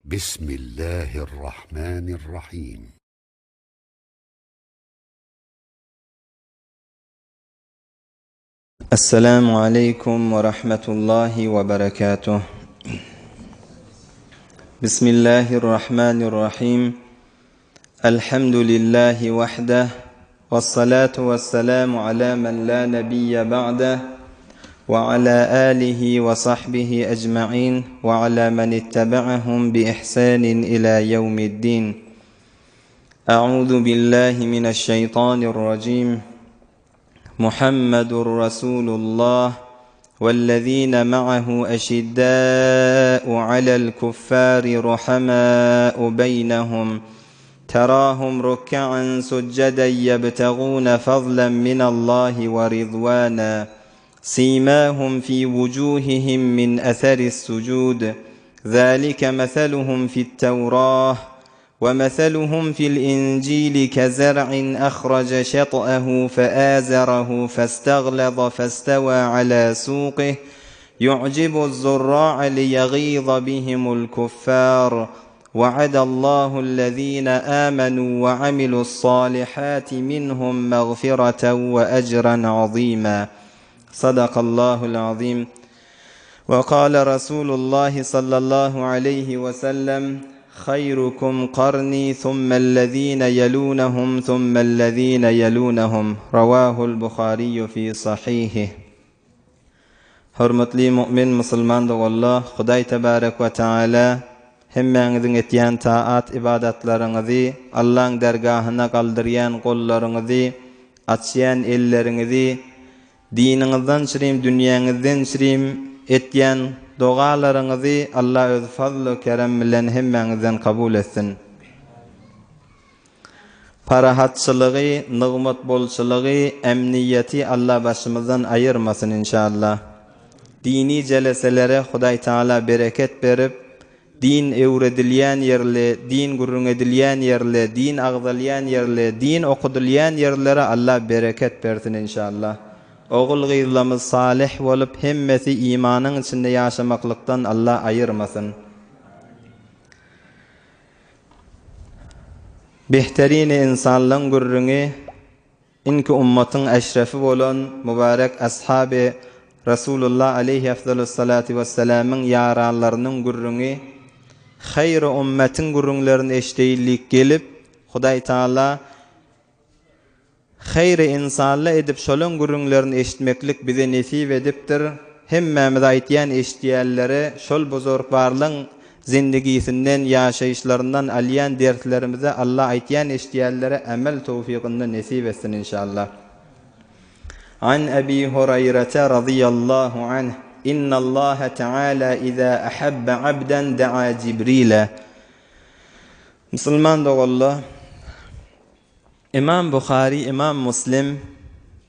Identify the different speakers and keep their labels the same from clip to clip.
Speaker 1: Bismillahirrahmanirrahim.
Speaker 2: Esselamu aleýkum we rahmetullahi we berekatuh. Bismillahirrahmanirrahim. Elhamdülillahi wahdah. Vessalatu vesselamu ala men la nebiyye ba'dah. Ve ala alihi ve sahbihi ecma'in ve ala men ittebe'ahum bi ihsanin ila yevmiddin. A'udhu billahi mineşşeytanirracim. Muhammedur Rasulullah وَالَّذ۪ينَ مَعَهُ أَشِدَّاءُ عَلَى الْكُفَّارِ رُحَمَاءُ بَيْنَهُمْ تَرَاهُمْ رُكَّعًا سُجَّدًا يَبْتَغُونَ فَضْلًا مِنَ اللّٰهِ وَرِضْوَانًا سِيمَاهُمْ فِي وُجُوهِهِمْ مِنْ أَثَرِ السُّجُودِ ذَٰلِكَ مَثَلُهُمْ فِي التَّوْرَاةِ ومثلهم في الإنجيل كزرع أخرج شطأه فآزره فاستغلظ فاستوى على سوقه يعجب الزراع ليغيظ بهم الكفار وعد الله الذين آمنوا وعملوا الصالحات منهم مغفرة وأجرا عظيما صدق الله العظيم وقال رسول الله صلى الله عليه وسلم خيركم قرني ثم الذين يلونهم ثم الذين يلونهم رواه البخاري في صحيحه Hormatly mu'min musulman doganlar, Hudaý tebarek we taala hemmäňiziň etýän taat ybadatlaryňyzy, Allaň dergahyna galdyrýan gollaryňyzy, açýan elleriňizi, Diniňizden çyrim, dünýäňizden çyrim etýän dogalaryňyzy Alla öz fazlu kerem bilen hemmäňizden kabul etsin. Parahatçylygy, nygmat bolçulygy, emniýeti Alla başymyzdan aýyrmasyn inşallah. Dini jeleselere Hudaý Taala bereket berip, Din öwredilýän ýerli, din gürrüň edilýän ýerli, din agzalýan ýerli, din okudylýan ýerlere Allah bereket bersin inşallah. Ogul gyzlamyz salyh bolup hemmesi imanyň içinde ýaşamaklykdan Allah aýyrmasyn. Behterini ynsanlaň gürrüňi Inki ummatyň eşrefi bolan mübärek ashaby Resulullah aleýhi efdalus-salatu wessalamyň ýaranlarynyň gürrüňi haýry ummetiň gürrüňlerini eşdeýinlik gelip, Hudaý Taala haýry ynsanly edip şolaň gürrüňlerini eşitmeklik bize nesip edipdir. Hemmämiz aýtýan eşitýänlere şol buzurgbarlaň Zindigisinden, ýaşaýyşlaryndan alýan derslerimize Allah aýtýan eşitýänlere emel towfygynda nesip etsin inşallah. An Ebi Huraýrete razyýallahu anh, Innallaha teala iza ahabba abdan daa Jibrile. Musulman doganlar, Imam Buhary, Imam Muslim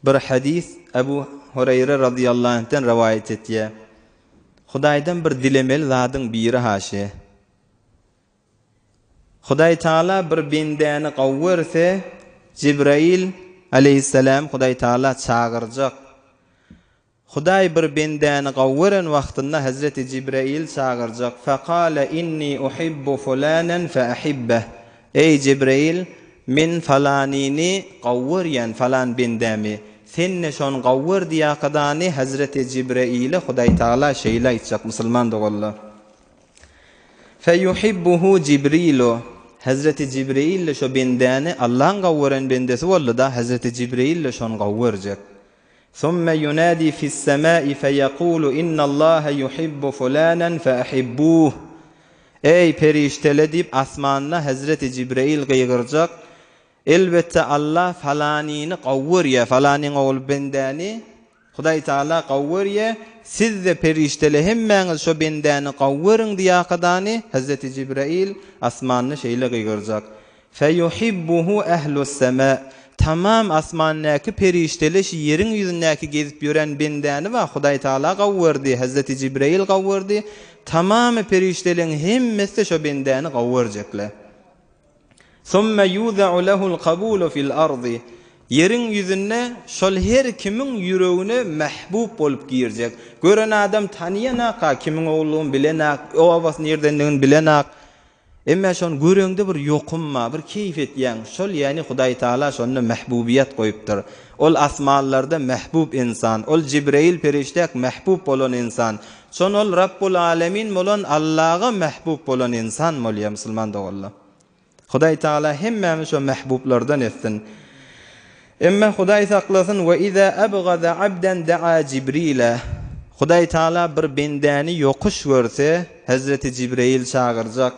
Speaker 2: bir hadys Ebu Huraýre razyýallahu anhden rowaýat etýär. Hudaýdan bir dilemeli zadyň biri haşy. Hudaý Taala bir bendäni gowy görse, Jibrail aleýhissalam Hudaý Taala çagyrjak. Hudaý bir bendäni gowy gören wagtynda Hezreti Jibrail çagyrjak, Fekale inni uhibbu fulanen feahibbeh. Eý, Jebreýil, men falanyny gowy görýän, falan bendämi. Sen-de şony gowy gör diýakadany Hezreti Jebreýile Hudaýtagala şeýle aýtjak, musulman doganlar. Feýuhibbuhu Jibrilu, Hezreti Jebreýil-de şo bendäni, Allaň gowy gören bendesi boldy-da, Hezreti Jebreýil-de şony gowy görjek. Summe ýunadi fis-semai feýekulu innallaha ýuhibbu fulanen feahibbuh. Eý, perişdele diýip asmanda Hezreti Jibreýil gygyrjak, Elbetde Allah falanyny gowy görýär, falanyň ogly bendäni Hudaý Tagala gowy görýär, siz-de perişdele hemmäňiz şo bendäni gowy görüň diýakadany Hezreti Jibreýil asmanda şeýle gygyrjak. Feýuhibbuhu ehlus-semâ, Tamam asmandäki perişdele şi ýeriň ýüzündäki gezip ýören bendäni bar Hudaý Tagala gowy gördi, Hezreti Jibreýil gowy gördi, tamamy perişdeleň hemmesi-de şo bendäni gowy görjekler. Summe ýuza'u lehul kabulu fil ardy, Ýeriň ýüzünde şol her kimiň ýüregine mähbub bolup girjek. Gören adam tanyýanak-a, kimiň ogludygyny bilenak, obasy nirdendigini bilenak. Emme şony göreňde bir ýokum bar, bir keýp etýäň. Şol ýäni Hudaý Taala şonda mähbubiýet goýupdyr. Ol asmanlarda mähbub ynsan. Ol Jibreýil perişdäk mähbub bolan ynsan. Şon ol Rabbul Alemin bolan Allaga mähbub bolan ynsan bolýar musulman doganlar. Hudaý Taala hemmämizi şo mähbublardan etsin. Emme Hudaý saklasyn we iza abgaza abdan daa Jibrile. Hudaý Taala bir bendäni ýokuş görse, Hezreti Jibreýil çagyrjak.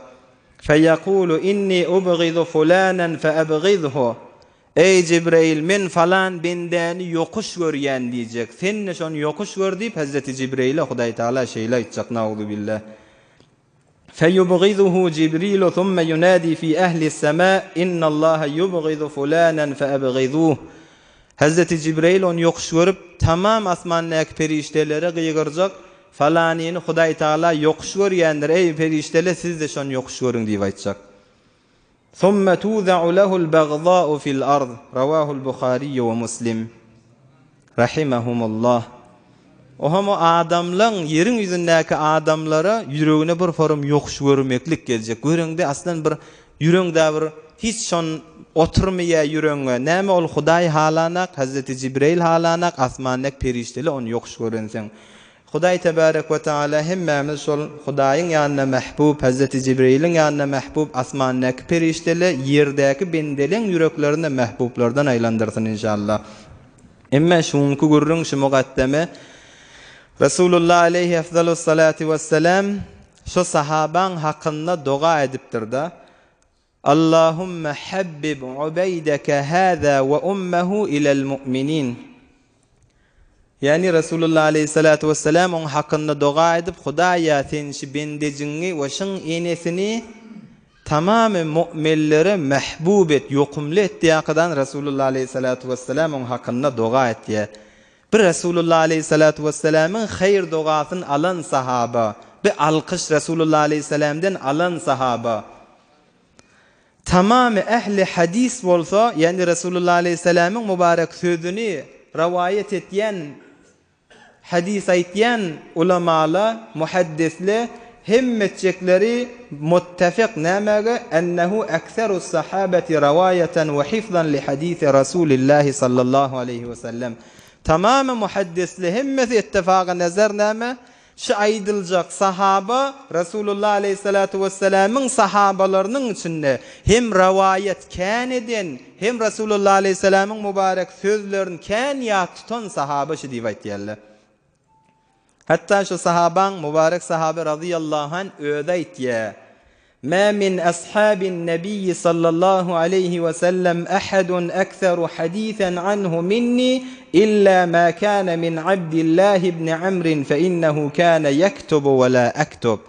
Speaker 2: Feýekulu inni ubgizu fulanan feabgizhu. Eý Jibreýil, men falan bendäni ýokuş görýän diýjek. Sen-de şony ýokuş gör diýip Hezreti Jibreýile Hudaý Taala şeýle aýtjak, Nauzubillah. Feýubgizuhu Jibrilu summe ýunadi fi ehlis-semâ, Innallaha ýubgizu fulanen feabgizuh. Hezreti Jibreýil ony ýokuş görüp, tamam asmandaky perişdelere gygyrjak, Falanyny Hudaý Tagala ýokuş görýändir, eý, perişdeler, siz-de şony ýokuş görüň diýip aýtjak. Summe tuza'u lehul bagza'u fil ard. Rawahul Buhariýu we Muslim. Rahimahumullah. Ohem o adamlaň, ýeriň ýüzündäki adamlara ýüregine bir forum ýokuş görmeklik geljek. Göreňde aslan bir ýüreňdä bir hiç şon oturmaýa ýüregiňe. Näme ol Hudaý halanak, Hazreti Jibreýil halanak, asmandak perişdele ony ýokuş görenseň. Hudaý tebarek we taala hemmämiz şol Hudaýyň ýanynda mähbub, Hezreti Jibreýiliň ýanynda mähbub asmandaky perişdele, ýerdäki bendeleň ýüreklerinde mähbublardan aýlandyrsyn inşallah. Emme şu günki gürrüň şu mugaddeme Resulullah aleýhi efdalus salatu wessalam şu sahabaň hakynda doga edipdir-de. Allahümme habbib ubeýdeke hâzâ we ummehu ilel mu'minin. Ýagny Resulullah aleýhissalatu wessalam oň hakynda doga edip, Hudaýa sen şi bendejiňi we şyň enesini tamamy mu'minlere mähbub et, ýokumly et diýakadan Resulullah aleýhissalatu wessalam oň hakynda doga etýär. Bir Resulullah aleýhissalatu wessalamyň haýyr dogasyny alan sahaba, bir alkyş Resulullah aleýhissalamdan alan sahaba. Tamamy ähli hadys bolsa, ýagny Resulullah aleýhissalamyň mübarek sözüni rowaýat etýän, hadys aýtýan ulamala, muhaddisle hemmetjekleri muttefik nämäge, ennehu ekserus sahabeti rowaýatan we hifzan li hadisi Rasulillahi sallallahu aleýhi we sellem. Tamamy muhaddisle hemmesi ittifagy nezer näme? Şu aýdyljak sahaba Resulullah aleýhissalatu wessalamyň sahabalarynyň içinde hem rowaýat kän eden, hem Resulullah aleýhissalamyň mübarek sözlerini kän ýat tutan sahaba şu diýip aýtýarlar. Hatda şu sahabaň mübarek sahabe razyýallahu anh özi aýtýar. Ma min ashabin nebiyyi sallallahu aleýhi we sellem ahadun ekseru hadisen anhu minni illa ma kana min Abdillah ibn Amrin fe innehu kana ýektubu we la ektub.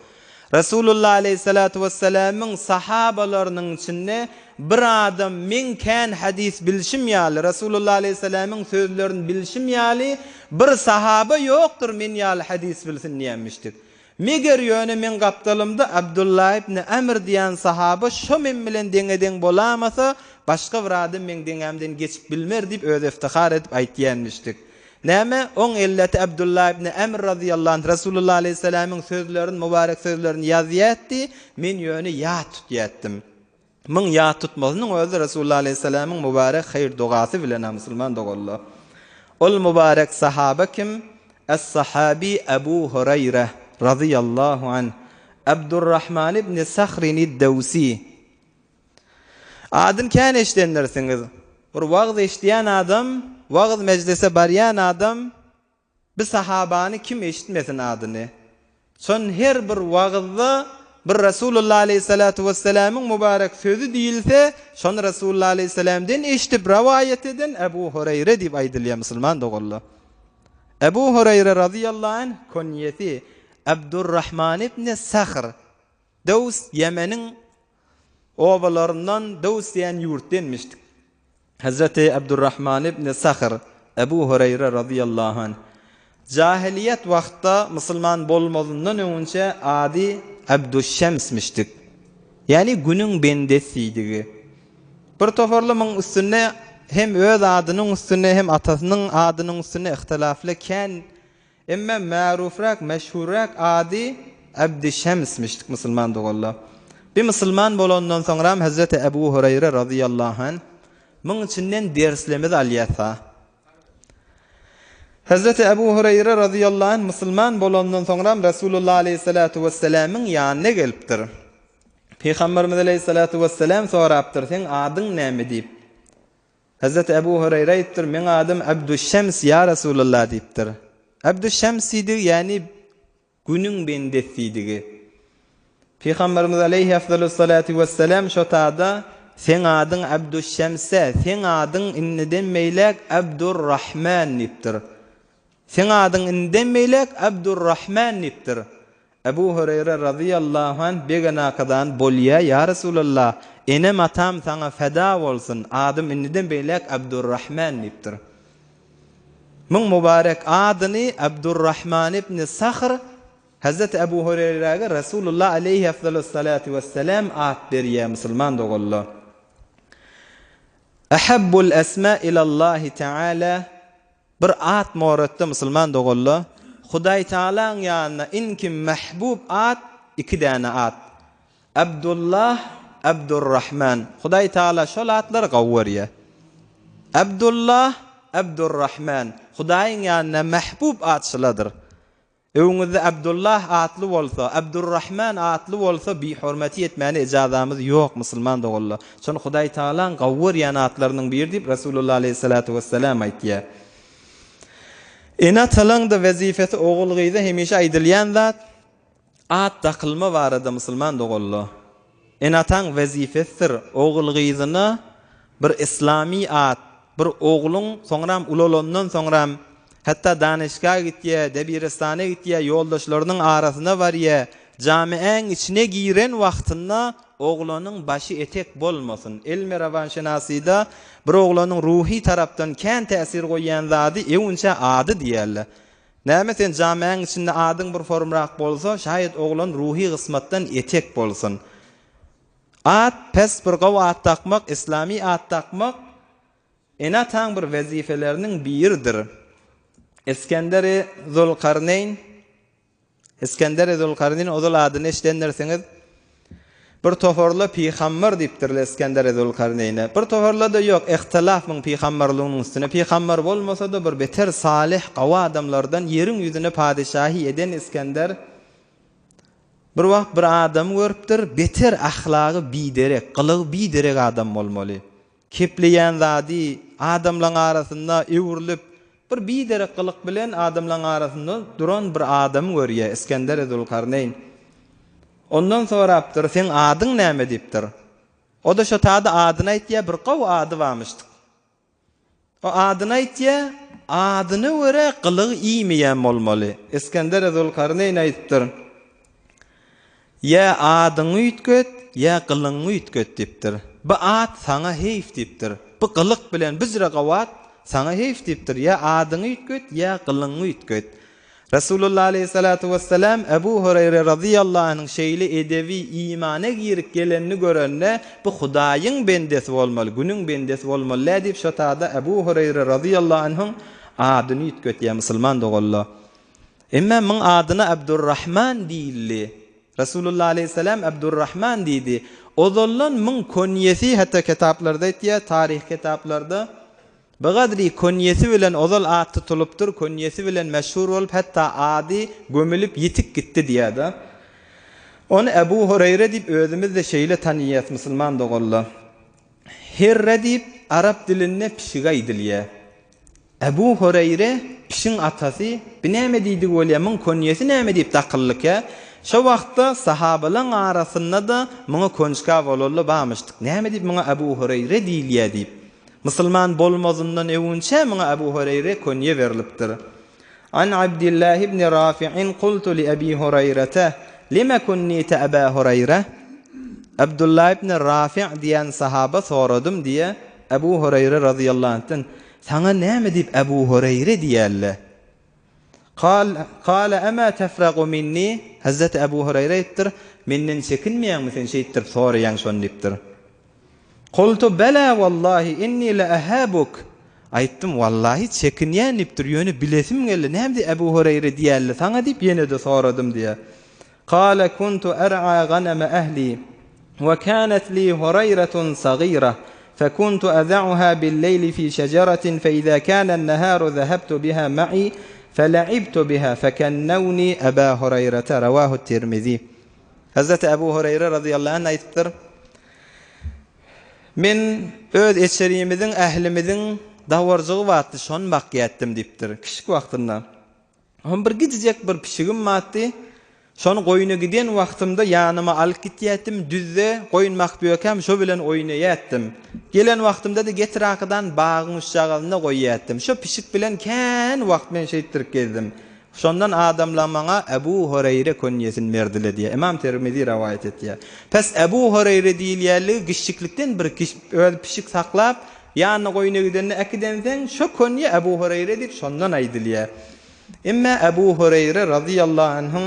Speaker 2: Resulullah aleýhissalatu wessalamyň sahabalarynyň içinde bir adam meň kän hadys bilşim ýaly, Resulullah aleýhissalamyň sözlerini bilşim ýaly bir sahaba ýokdur men ýaly hadys bilsin diýenmişdik. Meger ýöne meň gapdalymda Abdullah ibn Amr diýen sahaba şo men bilen deňe-deň bolamasa, başga bir adam meň deňämden geçip bilmer diýip özi iftihar edip aýtýanmişdik. Näme, oň elleti Abdullah ibn Amr razyýallahu anh Resulullah aleýhissalamyň sözlerini, mübarek sözlerini ýazýatdy, men ýöne ýat tutýatdym. Muň ýat tutmasynyň özi Resulullah aleýhissalamyň mübarek haýyr dogasy bilen-ä musulman doganlar. Ol mübarek sahaba kim? Es-sahabi Ebu Hureýre razyýallahu anh, Abdurrahman ibn Sahrin-id-Dewsi. Adyny kän eşidendirsiňiz. Bir wagyz eşidýän adam, wagyz mejlise barýan adam Bi sahabany kim eşitmesin adyny. Şon her bir wagyzda bir Resulullah aleýhissalatu wessalamyň mübarek sözi diýilse, şony Resulullah aleýhissalamden eşidip rowaýat eden Ebu Hureýre diýip aýdylýar musulman doganlar. Ebu Hureýre razyýallahu anh kunýesi Abdurrahman ibn Sahr Döws Ýemeniň obalaryndan Döws diýen ýurtda inmişdik. Hezreti Abdurrahman ibn Sahr, Ebu Hureýre razyýallahu anh, jahylyýet wagtda musulman bolmazyndan öňünçä ady Abduşşemsmişdik. Ýagny günüň bendesiydigi. Bir toparly muň üstünde hem öz adynyň üstünde hem atasynyň adynyň üstünde yhtylafly kän Emme märufrak, meşhurrak ady Abdy Şemsmişdik musulman doganlar. Bir musulman bolandan soňram Hezreti Ebu Hureýre razyýallahu anh muň içinden derslemizi alýas-a. Hezreti Ebu Hureýre razyýallahu anh musulman bolandan soňram Resulullah aleýhissalatu wessalamyň ýanyna gelipdir. Pygamberimiz aleýhissalatu wessalam sorapdyr, Seň adyň näme diýip. Hezreti Ebu Hureýre aýdypdyr, Meň adym Abduşşems ýa Resulullah diýipdir. Abduşşems diýdigi, ýagny Günüň bendesi diýdigi. Pygamberimiz aleýhi afdalus-salatu wessalam şo tada, Seň adyň Abduşşemse, seň adyň indiden beýläk Abdurrahman diýipdir. Seň adyň indiden beýläk Abdurrahman diýipdir. Ebu Hureýre razyýallahu anh begenakadan, Bolýa, ýa Resulallah, enem-atam saňa feda bolsun, adym indiden beýläk Abdurrahman diýipdir. Muň mübarek adyny Abdurrahman ibn Sahr Hezreti Ebu Hureýräge Resulullah aleýhi afdalus-salatu wes-selam at berýär musulman doganlar. Ahabbul esma ilallahi taala bir at moratda musulman doganlar Hudaý Taalaň ýanynda iň kim mähbub at iki däne at. Abdullah, Abdurrahman. Hudaý Tagala şol atlary gowy görýär. Abdullah, Abdurrahman. Hudaýyň ýanynda mähbub at şuladyr. Öwüňizde Abdullah atly bolsa, Abdurrahman atly bolsa bihormaty etmäne ejazamyz ýok musulman doganlar. Şony Hudaý Tagalaň gowy görýän atlarynyň biri diýip Resulullah aleýhissalatu wessalam aýtýar. Ene-atalaň-da wezipesi ogul-gyza hemişe aýdylýan zat, At dakylma barada musulman doganlar, ene-ataň wezipesidir ogul-gyzyna bir islamy at, bir ogluň soňram ulalandan soňram hatda danyşga gitýä, debirestana gitýä, ýoldaşlarynyň arasyna barýa, jamiäň içine giren wagtynda oglanyň başy etek bolmasyn. Ilmi rowanşynasyda bir oglanyň ruhy tarapdan kän täsir goýýan zady öwünçä ady diýýärler. Näme sen jamäň içinde adyň bir formrak bolsa, şaýat oglan ruhy gysmatdan etek bolsun. At pes bir gowy at dakmak, islamy at dakmak ene-ataň bir wezipeleriniň biridir. Isgenderi Zulkarneýn Isgenderi Zulkarneýn ozal adyny eşidendirsiňiz. Bir toparla pygamber diýipdirler Isgendere Zülkarneýne. Bir toparla-da ýok, ihtilaf muň pygamberliginiň üstüne. Pygamber bolmasa-da bir beter salyh, gawy adamlardan ýeriň ýüzüne padyşahy eden Isgender bir wagt bir adamy görüpdir, beter ahlagy biderek, gylygy biderek adam bolmaly. Kepleýän zady adamlaň arasynda öwrülip, bir biderek gylyk bilen adamlaň arasynda duran bir adamy görýär Isgender Zülkarneýn. Ondan sorapdyr, Seň adyň näme diýipdir. O-da şo tada adyny aýtýar, bir gowy ady barmyşdyk. O adyny aýtýar, adyna görä gylygy iýmeýän bolmaly. Isgender Zülkarneýn aýdypdyr, Ýa adyňy üýtget, ýa gylygyňy üýtget diýipdir. Bu at saňa heýf diýipdir. Bu gylyk bilen büzre gowy at saňa heýf diýipdir. Ýa adyňy üýtget, ýa gylygyňy üýtget. Resulullah aleýhissalatu wessalam Ebu Hureýre razyýallahu anhyň şeýle edebi imana girip gelenini görende, Bu Hudaýyň bendesi bolmaly, Günüň bendesi bolmaly-dä diýip şo tada Ebu Hureýre razyýallahu anhyň adyny üýtgetýär musulman doganlar. Emma muň adyna Abdurrahman diýildi. Resulullah aleýhissalam Abdurrahman diýdi. Ozaldan muň konýesi hatda kitaplarda aýtýar, taryhy kitaplarda, Bigadri künýesi bilen ozal at tutulypdyr, künýesi bilen meşhur bolup, hatda ady gömülip ýitip gitdi diýýär-de. Ony Ebu Hureýre diýip özümiz-de şeýle tanyýas musulman doganlar. Herre diýip arap dilinde pişige aýdylýar. Ebu Hureýre pişiň atasy, bi näme diýdigi bolýar, muň künýesi näme diýip dakyldyka? Şo wagtda sahabalaň arasynda-da muňa konçka bolally barmyşdyk. Näme diýip muňa Ebu Hureýre diýilýär diýip. Musulman bolmazyndan öwünçä muňa Ebu Hureýre künýe berlipdir. An Abdillahi ibn Rafi'in kultu li Ebi Hureýrete, Lime kunnite Eba Hureýre? Abdullah ibn Rafi' diýen sahaba soradym diýe, Ebu Hureýre razyýallahu anhdan, Saňa näme diýip Ebu Hureýre diýerler? Kal, Kale ema tefragu minni? Hezreti Ebu Hureýre aýdypdyr, Menden çekinmeýäňmi sen şeýtdirip soraýaň şony diýipdir. Kultu bela wallahi inni le ehabuk. Aýtdym, wallahi çekinýän diýipdir, ýöne bilesim geldi, näme diýip Ebu Hureýre diýerler saňa diýip ýene-de soradym diýýär. Kale kuntu er'a ganeme ehli. Ve kânet li hureyretun sagîre, fekuntu aza'uhâ billeyli fî şeceretin feizâ kânen-nehâru zehebtu bihâ ma'i fele'ibtu bihâ fekennevnî Ebâ Hureyrete Revâhu Tirmizi. Hazreti Ebu Hureyre razyallahu anh aýdypdyr, Men öz eçerimiziň, ählimiziň dawarjygy bardy, şony bakýatdym diýipdir, kiçik wagtynda. Hom bir gijijek bir pişigim bardy. Şony goýuna giden wagtymda ýanyma alyp gitýätdim. Düzde goýun bakyp ýörkäm şo bilen oýnaýatdym. Gelen wagtymda-da getir arkadan bagyň uçjagazynda goýýatdym. Şo pişik bilen kän wagt men şeýtdirip gezdim. Şondan adamlar maňa Ebu Horeýre künýesini berdile diýýär. Ymam Termizi rowaýat etýär. Pes Ebu Horeýre diýilýänligi giçjiklikden bir öz pişik saklap, Ýanyna goýuna gidende äkidenseň, şo könýe Ebu Hureýre diýip şondan aýdylýar. Emme Ebu Hureýre razyýallahu anhuň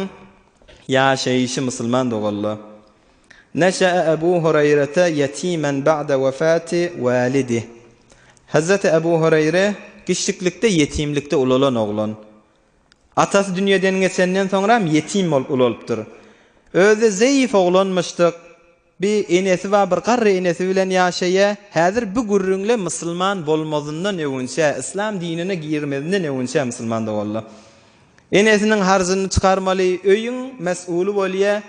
Speaker 2: ýaşaýşy musulman doganlar. Neşe'e Ebu Hureýrete ýetimen ba'de wefati walidih. Hezreti Ebu Hureýre kiçjiklikde ýetimlikde ulalan oglan. Atasy dünýeden geçenden soňram ýetim bolup ulalypdyr. Özi zeýif oglanmyşdyk. Bi enesi bar bir garry enesi bilen ýaşaýa. Häzir bu gürrüňle musulman bolmazyndan öwünçä, yslam dinine girmezinden öwünçä musulman doganlar. Enesiniň harjyny çykarmaly, öýüň mes'uly bolýa.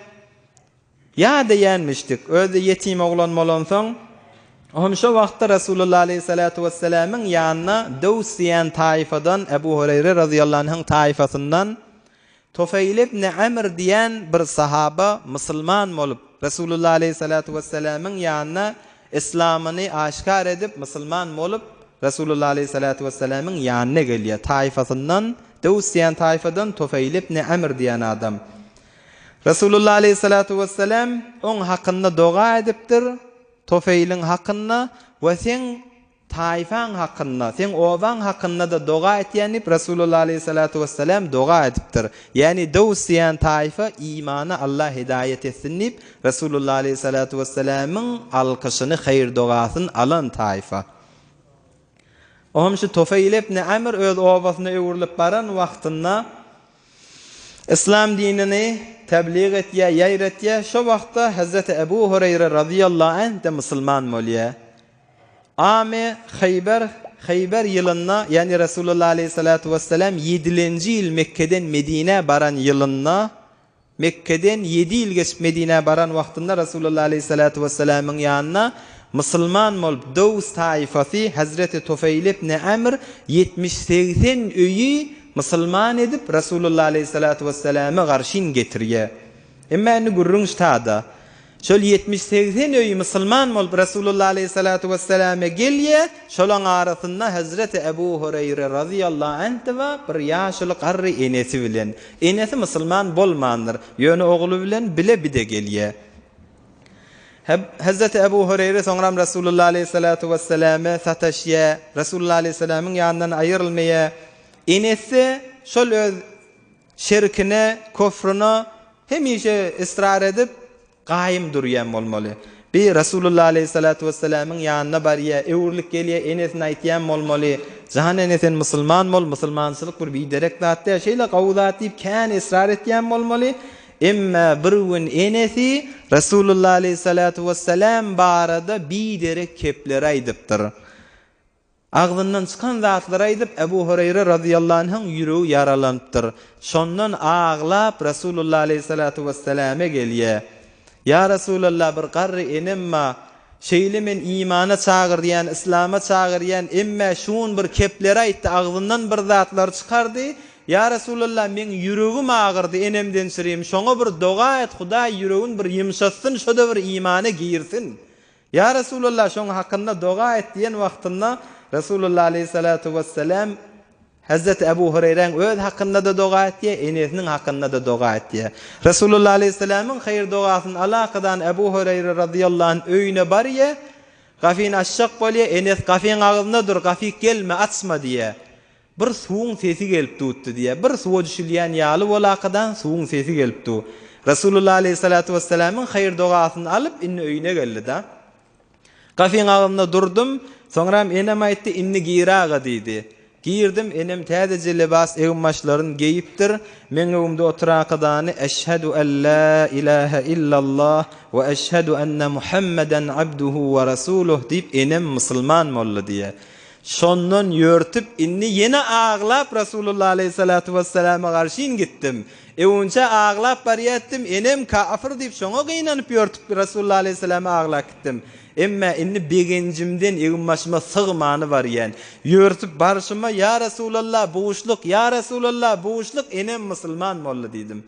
Speaker 2: Ýa diýýänmişdik, özi ýetim oglan bolansoň, ohm şo wagtda Resulullah aleýhissalatu wessalamyň ýanyna Döws diýen taýfadan Ebu Hureýre razyýallahu anhyň taýfasyndan Tufeýl ibn Amr diýen bir sahaba musulman bolup, Resulullah aleýhissalatu wessalamyň ýanyna yslamyny aşgär edip, musulman bolup, Resulullah aleýhissalatu wessalamyň ýanyna gelýär. Taýfasyndan, Döws diýen taýfadan Tufeýl ibn Amr diýen adam. Resulullah aleýhissalatu wessalam oň hakynda doga edipdir, Tufeýliň hakynda we seň Taýfaň hakynda, seň obaň hakynda-da doga etýän diýip, Resulullah aleýhissalatu wessalam doga edipdir. Ýagny Dows diýen taýfa imana Allah hidaýat etsin diýip, Resulullah aleýhissalatu wessalamyň alkyşyny, haýyr-dogasyny alan taýfa. Ohm şu Tufeýl ibn Amr öz obasyna öwrülip baran wagtynda Yslam dinini täblig etýär, ýaýratýar. Şo wagtda Hezreti Ebu Hureýre razyýallahu anh-de musulman bolýar. Amy Haýber, Haýber ýylynda, ýagny Resulullah aleýhissalatu wessalam ýedilenji ýyl Mekgeden Medinä baran ýylynda, Mekgeden ýedi ýyl geçip Medinä baran wagtynda Resulullah aleýhissalatu wessalamyň ýanyna musulman bolup Dows taýfasy Hezreti Tufeýl ibn Amr 70-segsen öýi musulman edip Resulullah aleýhissalatu wessalama garşyn getirýär. Emma indi gürrüň ştada. Şol 70-segsen öýi musulman bolup Resulullah aleýhissalatu wesselame gelýär, şolaň arasynda Hezreti Ebu Hureýre razyýallahu anh-de bar, bir ýaşuly garry enesi bilen. Enesi musulman bolmandyr, ýöne ogly bilen bile bide gelýär. Hezreti Ebu Hureýre soňram Resulullah aleýhissalatu wesselame sataşýar, Resulullah aleýhissalamyň ýanyndan aýrylmaýar. Enesi şol öz şirkine, kufruna Hemişe ysrar edip, gaýym durýan bolmaly. Bir Resulullah aleýhissalatu wessalamyň ýanyna barýar, öwrülip gelýär, enesine aýtýan bolmaly, Jan ene sen musulman bol, musulmançylyk bir biderek zat däl, şeýle gowy zat diýip kän ysrar etýän bolmaly. Emma bir gün enesi Resulullah aleýhissalatu wessalam barada biderek kepleri aýdypdyr. Agzyndan çykan zatlary aýdyp, Ebu Hureýre razyýallahu anhyň ýüregi ýaralanypdyr. Şondan aglap, Resulullah aleýhissalatu wesselame gelýär. Ýa Resulallah, bir garry enem bar. Şeýle men imana çagyrýan, yslama çagyrýan, emmä şu gün bir kepleri aýtdy, agzyndan bir zatlar çykardy. Ýa Resulallah, meň ýüregim agyrdy enemden çyrim, şoňa bir doga et, Hudaý ýüregini bir ýumşatsyn, şo-da bir imana girsin. Ýa Resulallah, şoň hakynda doga et diýen wagtynda Resulullah aleýhissalatu wessalam Hezreti Ebu Hureýräň öz hakynda-da doga etýär, enesiniň hakynda-da doga etýär. Resulullah aleýhissalamyň haýyr-dogasyny alakadan Ebu Hureýre razyýallahu anh öýüne barýar, gafyny açjak bolýar, enesi gafyň agzynda dur, gafyk gelme, açma diýýär. Bir suwuň sesi gelip dutdy diýýär. Bir suwa düşülýän ýaly bolakadan suwuň sesi gelip du. Resulullah aleýhissalatu wessalamyň haýyr-dogasyny alyp, indi öýüne geldi-da. Gapyň agzynda durdum, soňram enem aýtdy, indi gir aga diýdi. Girdim, enem täzeje lebas egin-başlaryn geýipdir. Meň öňümde oturakadany Eşhedü en la ilahe illallah we eşhedü enne Muhammeden abduhu we rasuluh diýip enem musulman boldy diýýär. Şondan ýörtüp indi ýene aglap Rasulullah aleýhissalatu wesselama garşyn gitdim. Öwünçä aglap barýatdym, enem kafir diýip şoňa gynanyp ýörtüp Rasulullah aleýhissalama aglap gitdim. Emmä indi begenjimden egin-başyma sygmany barýan. Ýörtüp barşyma Ýa Resulallah buşluk, ýa Resulallah buşluk enem musulman boldy diýdim.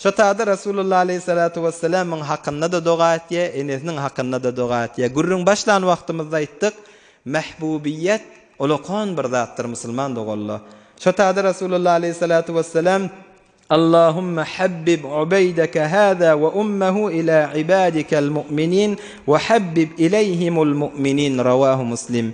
Speaker 2: Şo tada Resulullah aleýhissalatu wessalamyň hakynda-da doga etýär, enesiniň hakynda-da doga etýär. Gürrüň başlan wagtymyzda aýtdyk, mähbubiýet ulakan bir zatdyr musulman doganlar. Şo tada Resulullah aleýhissalatu wessalam, Allahumma habbib ubeýdeke hâzâ we ummehu ilâ ibâdikel mu'minin we habbib ileýhimul mu'minin Rawahu Muslim.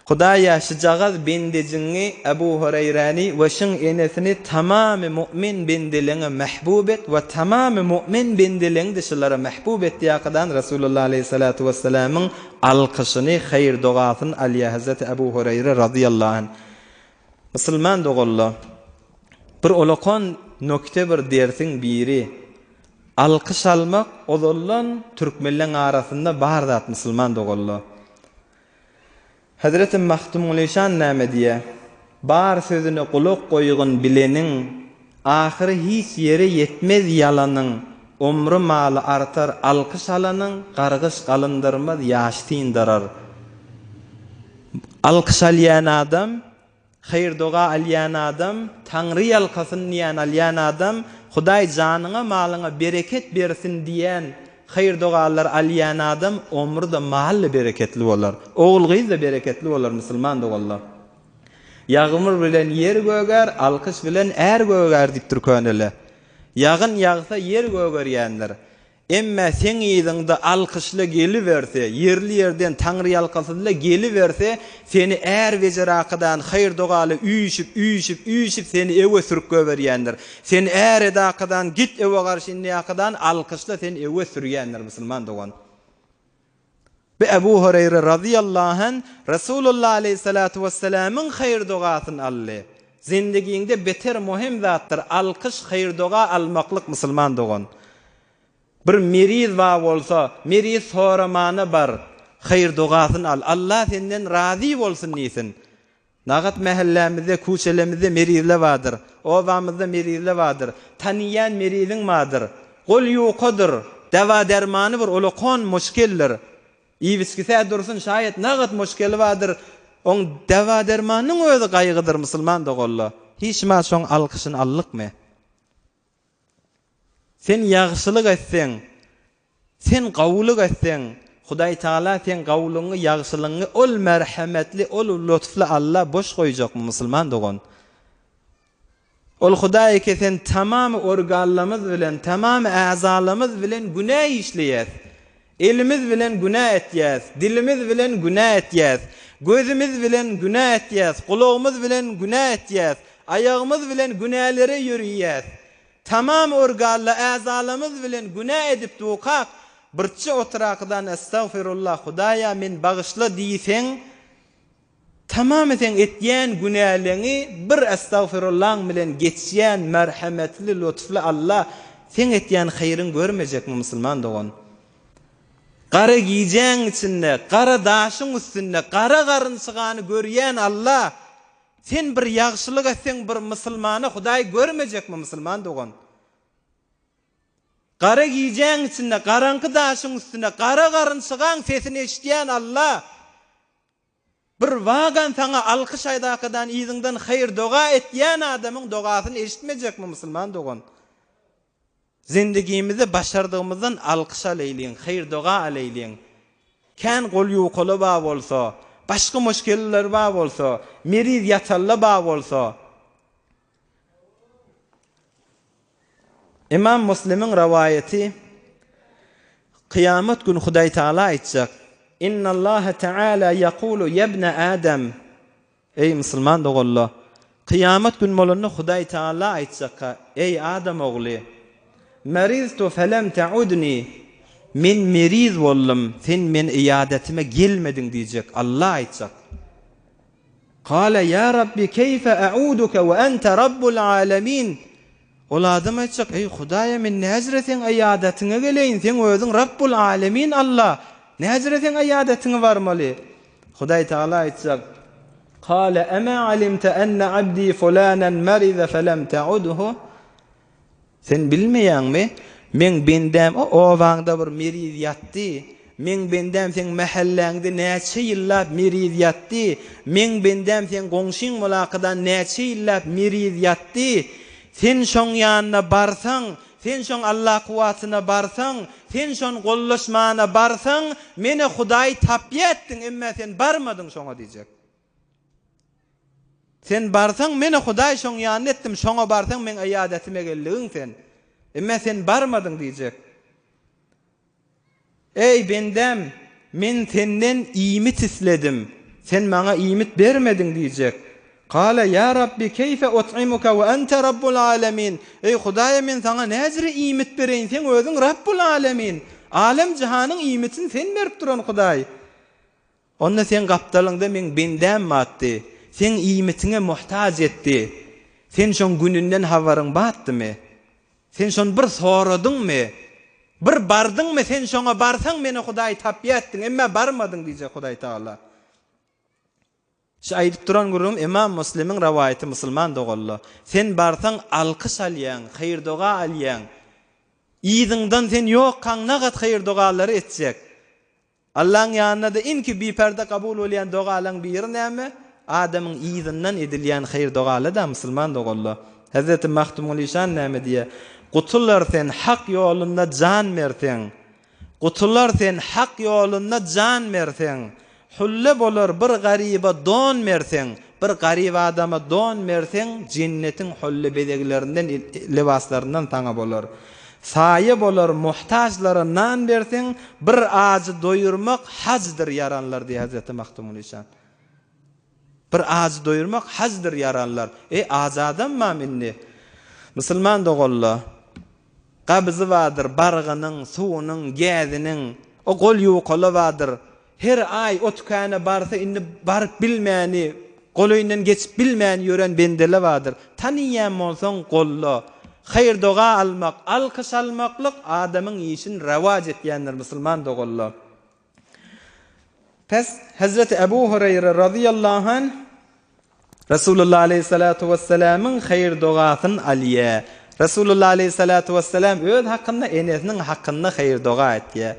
Speaker 2: Hudaýa şujagaz bendejiňi Ebu Hureýräni we şyň enesini tamamy mu'min bendeleňe mähbub et we tamamy mu'min bendeleňi-de şulara mähbub et diýakadan Resulullah aleýhissalatu wessalamyň alkyşyny, haýyr-dogasyny alýar Hezreti Ebu Hureýre razyýallahu anh. Musulman doganlar, bir olakan nokte bir dersiň biri, alkyş almak ozaldan türkmenleň arasynda bar zat musulman doganlar. Hezreti Magtymgulyşan näme diýýär? Bar sözüne gulak goýgun bileniň, Ahyry hiç ýere ýetmez ýalanyň, Omry-maly artar alkyş alanyň, Gargyş galyndyrmaz, ýaş syndyrar. Alkyş alýan adam, Haýyr-doga alýan adam, Taňry ýalkasyn diýen alýan adam, Hudaý janyňa, malyňa bereket bersin diýen haýyr-dogalar alýan adam omry-da, maly-da bereketli bolar. Ogul-gyz-da bereketli bolar musulman doganlar. Ýagmyr bilen ýer gögär, alkyş bilen är gögär diýipdir köneler. Ýagyn ýagsa ýer gögerýändir. Emme seň yzyňda alkyşla geliberse, ýerli-ýerden taňryýalkasyzla geliberse, seni är bejerakadan haýyr-dogaly üýşüp, üýşüp, üýşüp seni ewe sürüp göberýändir. Sen är edakadan git ewe garşy indiakadan alkyşla seni ewe sürýändir musulman dogan. Bu Ebu Hureýre razyýallahu anh Resulullah aleýhissalatu wessalamyň haýyr-dogasyny aldy. Zindigiňde beter möhüm zatdyr alkyş haýyr-doga almaklyk musulman dogan. Bir meriz bar bolsa, meriz soramana bar, haýyr-dogasyny al. Allah senden razy bolsun diýsin. Nagat mähellämizde, kuçelemizde merizle bardyr. Obamyzda merizle bardyr. Tanyýan meriziň bardyr. Gol ýukadyr. Dawa-dermany bir ulakon muşkildir. Iýip-içgisi-ä dursun, şaýat nagat muşkili bardyr. Oň dawa-dermanynyň özi gaýgydyr, musulman doganlar. Hiç wagt şoň alkyşyny aldykmy? Sen ýagşylyk etseň, sen gowulyk etseň, Hudaý Tagala seň gowulygyňy, ýagşylygyňy ol merhemetli, ol lutfly Alla boş goýjakmy, musulman dogan? Ol Hudaý eke sen tamamy organlarymyz bilen, tamamy äzalarymyz bilen günä işleýäs. Elimiz bilen günä etýäs, dilimiz bilen günä etýäs, gözümiz bilen günä etýäs, gulagymyz bilen günä etýäs, aýagymyz bilen günälere ýörüýäs. Tamam organla äzalamyz bilen günä edip dukak, birçe oturakydan Estagfirullah Hudaýa men bagyşla diýseň, Tamamy seň etýän günäleňi bir Estagfirullaň bilen geçýän merhemetli lutfly Alla seň etýän haýryň görmejekmi musulman dogan? Gara gijäň içinde gara daşyň üstünde gara garynçygany görýän Alla sen bir ýagşylyk etseň bir musulmana Hudaý görmejekmi musulman dogan? Gara gijäň içinde garaňky daşyň üstünde gara garynçygaň sesini eşidýän Alla Bir wagan saňa alkyş aýdakadan yzyňdan haýyr doga etýän adamyň dogasyny eşitmejekmi musulman dogan? Zindigimizde başardygymyzdan alkyş aleýliň, haýyr doga aleýliň. Kän gol ýukaly bar bolsa, başga muşkilleri bar bolsa, meriz ýatally bar bolsa, Ymam Muslimiň rowaýaty, Kyýamat güni Hudaý Tagala aýtjak, Innallaha Teala ýekulu ýebne Adam, Eý, musulman doganlar! Kyýamat gün bolanda Hudaý Tagala aýtjakka, Eý, adam ogly! Meriztu felem teudni, Men meriz boldum, sen meni yýadatyma gelmediň diýjek, Alla aýtjak. Kale ýa Rabbi keýfe a'uduke we ente Rabbul alemin. Ol adam aýtjak, Eý Hudaýa men näjre seň aýadatyňa geleýin, seň özüň Rabbul alemin Alla, näjre seň aýadatyňa barmaly? Hudaý Tagala aýtjak, Kale ema alimte enne abdi fulanen meride felem te'udhu. Sen bilmeýäňmi, meň bendäm o obaňda bir meriz ýatdy, meň bendäm seň mähelläňde näçe ýyllap meriz ýatdy, meň bendäm seň goňşyň mulakydan näçe ýyllap meriz ýatdy, sen şoň ýanyna barsaň, sen şoň Alla kuwwatyna barsaň, sen şon gollaşmana barsaň, menä Hudaý tapýa etdiň, emmä sen barmadyň şoňa diýjek. Sen barsaň, men-ä Hudaý şoň ýanyna etdim, şoňa barsaň, meň yýadatyma geldigiň sen. Emme sen barmadyň diýjek. Eý, bendäm, men senden iýmit isledim, sen maňa iýmit bermediň diýjek. Kale, ýa Rabbi, keýfe ut'imuke we ente Rabbul alemin. Eý, Hudaýa, men saňa näjre iýmit bereýin, seň özüň Rabbul alemin. Alem-jahanyň iýmitini sen berip duran Hudaý. Onda seň gapdalyňda meň bendäm batdy, seň iýmitiňe muhtaç etdi. Sen şoň gününden habaryň batdymy? Sen şony bir soradyňmy? Bir bardyňmy? Sen şoňa barsaň meni Hudaý tapýatdyň, emma barmadyň diýjek Hudaý Tagala. Şu aýdyp duran gürrüňim Ymam Muslimiň rowaýaty musulman doganlar. Sen barsaň alkyş alýaň, haýyr-doga alýaň. Yzyňdan sen ýokkaň nagat haýyr-dogalary etjek. Allaň ýanynda-da iňki biperde kabul bolýan dogalaň biri näme? Adamyň yzyndan edilýän haýyr-dogaly-da, musulman doganlar. Hezreti Magtymguly şan näme diýýär? Gutular sen Hak ýolunda jan berseň. Gutular sen Hak ýolunda jan berseň. Hülle bolar bir garyba don berseň, Bir garyp adama don berseň, jennetiň hülle bezeglerinden, lybaslaryndan saňa bolar. Saýa bolar muhtaçlara nan berseň, bir ajy doýurmak hajdyr ýaranlar diýýär Hezreti Magtymguly şan. Bir ajy doýurmak hajdyr ýaranlar. Eý, ajy adammam indi? Musulman doganlar! Gabyzy bardyr, bargynyň, suwunyň, gäziniň, o gol ýuwkaly bardyr. Her aý o tükana barsa indi baryp bilmäni, golaýyndan geçip bilmän ýören bendele bardyr. Tanyýan bolsaň golla. Haýyr-doga almak, alkyş almaklyk adamyň işini rowaç etýändir musulman doganlar. Pes Hezreti Ebu Hureýre razyýallahu anh Resulullah aleýhissalatu wessalamyň haýyr-dogasyny alýar. Resulullah aleýhissalatu wessalam öz hakynda, enesiniň hakynda haýyr-doga etýär.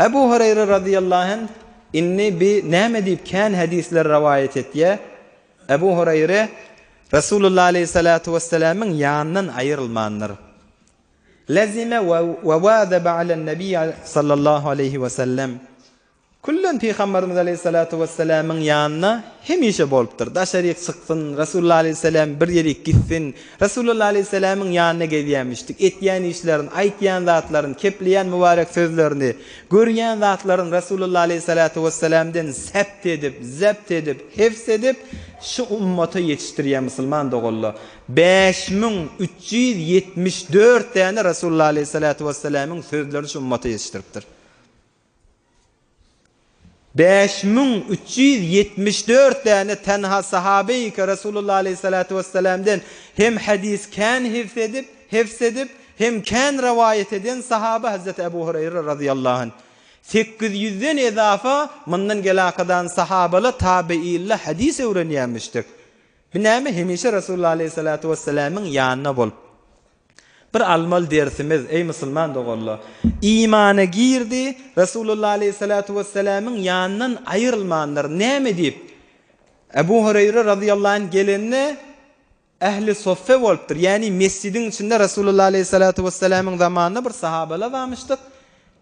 Speaker 2: Ebu Hureýre razyýallahu anh indi bi näme diýip kän hadyslar rowaýat etýär? Ebu Hureýre Resulullah aleýhissalatu wessalamyň ýanyndan aýrylmandyr. Lezime we wazaba alen nebiý sallallahu aleýhi we sellem. Küllen Pygamberimiz aleýhissalatu wessalamyň ýanynda hemişe bolupdyr. Daşaryk çyksyn, Resulullah aleýhissalam bir ýerik gitsin, Resulullah aleýhissalamyň ýanynda gezýämişdik. Etýän işlerini, aýtýan zatlaryny, kepleýän mübarek sözlerini, görýän zatlaryny Resulullah aleýhissalatu wessalamdan sebt edip, zebt edip, hefz edip, şu ummata ýetişdirýär musulman doganlar. 5374 däne Resulullah aleýhissalatu wessalamyň sözlerini şu ummata ýetişdiripdir. 5374 däne tenha sahabeýi Resulullah aleýhissalatu wessalamdan hem hadys kän hifz edip, hefz edip, hem kän rowaýat eden sahaba Hazreti Ebu Hureýre razyýallahu anh. 800-den ezafa mundan gelakadan sahabalar tabeýinler hadys öwrenýärmişdik. Bu näme hemişe Resulullah aleýhissalatu wessalamyň ýanynda bolup. Bir almaly dersimiz, eý musulman doganlar, imana girdi, Resulullah aleýhissalatu wessalamyň ýanyndan aýrylmandyr. Näme diýip? Ebu Hureýre razyýallahu anh gelende ähli soffe bolupdyr. Ýagny mesjidiň içinde Resulullah aleýhissalatu wessalamyň zamanynda bir sahabalar barmyşdyk.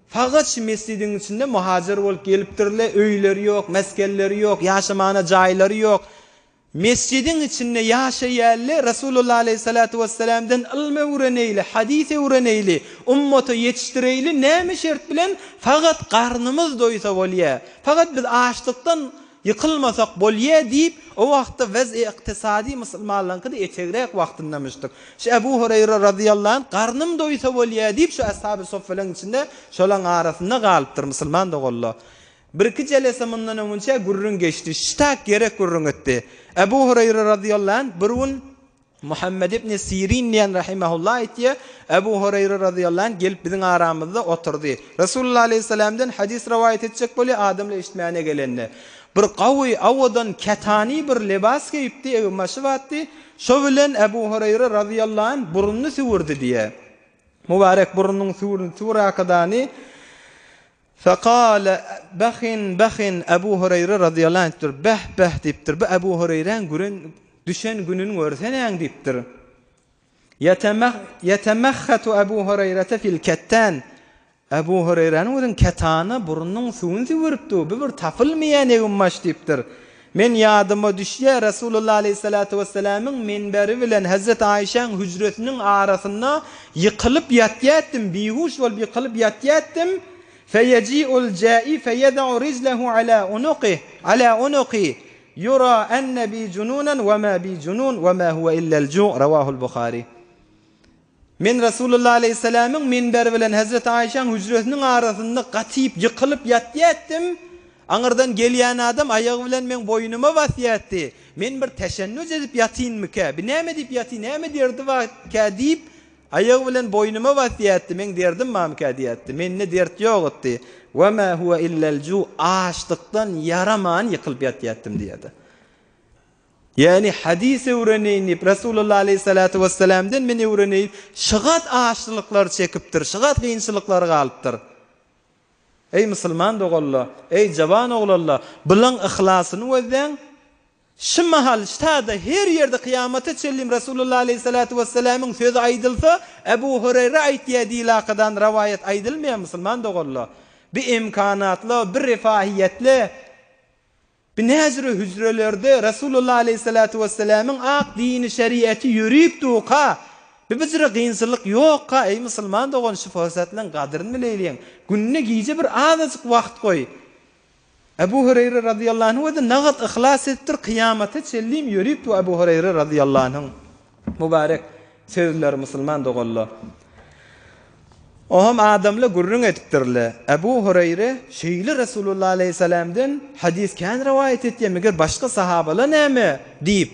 Speaker 2: Fagat şu mesjidiň içinde muhajir bolup gelipdirler, öýleri ýok, mesgenleri ýok, ýaşamana jaýlary ýok. Mesjidiň içinde ýaşaýarly, Resulullah aleýhissalatu wessalamdan ylym öwreneýli, hadys öwreneýli, ummata ýetişdireýli, näme şert bilen? Fagat garnymyz doýsa bolýar, fagat biz açlykdan Ýykylmasak bolýa diýip, o wagtda wez-i ykdysady musulmanlaryňky-da etegräk wagtyndamyşdyk. Şu Ebu Hureýre razyýallahu anh garnym doýsa bolýa diýip şu Ashaby Soffalaryň içinde şolaň arasynda galypdyr musulman doganlar. Birki jelese mundan öňünçä gürrüň geçdi. Ştak gerek gürrüň etdi. Ebu Hureýre razyýallahu anh bir gün Muhammed ibn Sirin diýen rahimehullah aýtýar, Ebu Hureýre razyýallahu anh gelip biziň aramyzda oturdy. Resulullah aleýhissalamdan hadys rowaýat etjek bolýar, adamlar eşitmäne gelende. Bir gawy, owadan ketani bir lebas geýipdi, eginbaşy bardy. Şo bilen Ebu Hureýre razyýallahu anh burnuny süwürdi diýýär. Mübarek burnunyň süwrüni süwürakadany Fekale, Behin, behin, Ebu Hureýre razyýallahu anh aýdypdyr, Beh, beh diýipdir, bu Ebu Hureýräň güren, düşen gününi görsenäň diýipdir. Ýetemehhetu Ebu Hureýrete fil kettan, Ebu Hureýräniň özüň ketana burnunyň suwuny süwüripdi, bu bir tapylmaýan eginbaş diýipdir. Men ýadyma düşýär, Resulullah aleýhissalatu wessalamyň minberi bilen Hezreti Aýşäň hüjresiniň arasynda ýykylyp ýatýatdym, bihuş bolup ýykylyp ýatýatdym, Feýeji'ul jä'i feýeda'u rijlehu ala unuqih, ala unuqi, yura enne bi jununan we ma bi junun we ma huwe illel ju' Rawahul Buhari. Men Resulullah aleýhissalamyň minberi bilen Hezreti Aýşäň hüjresiniň arasynda gatyp, ýykylyp ýatýatdym. Aňyrdan gelýän adam aýagy bilen meň boýnuma basýatdy. Men bir täşennüj edip ýatynmykä, bi näme diýip ýaty, näme derdi barkä diýip, aýagy bilen boýnuma basýatdy, meň derdim barmykä diýýätdi. Mende dert ýokdy. Wa ma huwa illel ju, açlykdan ýaraman ýykylyp ýatýatdym diýýärdi. Ýagny hadys öwreneýin diýip, Resulullah aleýhissalatu wessalamdan men öwreneýin, şygat açlyklar çekipdir, şygat kynçylyklar galypdyr. Eý musulman doganlar, eý jawan oglanlar, bulaň yhlasyny gözläň. Şu mahal ştada her ýerde kyýamata çenlim Resulullah aleýhissalatu wessalamyň sözi aýdylsa, Ebu Hureýre aýtýar diýlakadan rawaýat aýdylmaýar musulman doganlar. Bi imkanatla, bi refahiýetle, Binäzire hüjrelerde Resulullah aleýhissalatu wessalamyň ak dini şeriaty ýörüp durka, bir bijire gynçylyk ýokka, eý musulman dogan şu pursatlaň gadryny bileýliň. Günde gije bir azajyk wagt goý. Ebu Hureýre razyýallahu anhu özi nagat yhlas edipdir, kyýamata çenlim ýörüp dur Ebu Hureýre razyýallahu anhuň. Mübarek sözler musulman doganlar. Oham adamla gürrüň edipdirle. Ebu Hureýre şeýle Resulullah aleýhissalamdan hadys kän rowaýat etýär, meger başga sahabalar näme? diýip.